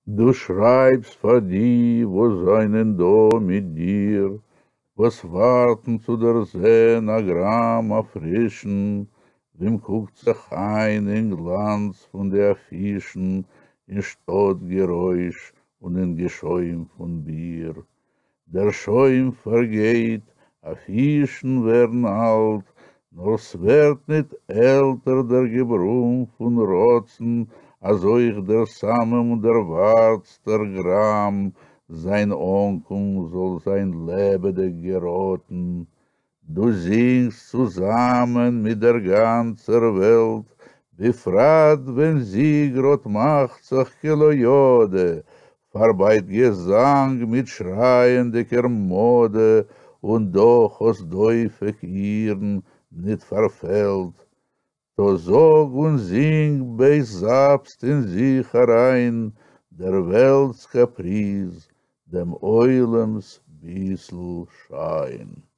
דו שרייבסט פאר די וואס זיינען דא מיט דיר, וואס ווארטן צו דערזען א גראם א פרישן, ווי מ'קוקט זיך איין אין גלאנץ פון די אפישן, אין שטאט-גערויש און אין געשוים פון ביר. דער שוים פארגייט, אפישן ווערן אלט, נאר ס'ווערט ניט עלטער דער געברום פון רצון אז אויך דער סאמע אומדערווארטסטער גראם זיין אנקום זאל זיין לעבעדיק געראטן. דו זינגסט צוזאמען מיט דער גאנצער וועלט, בפרט ווען זי גראד מאכט זיך כלא ידע, פארבייט געזאנג מיט שרייענדיקער מאדע, און דאך האסט דופק אירן ניט פארפעלט. טא זאג און זינג בעת זאפסט אין זיך אריין דער וועלטס קאפריז, דעם עולם'ס ביסל שיין.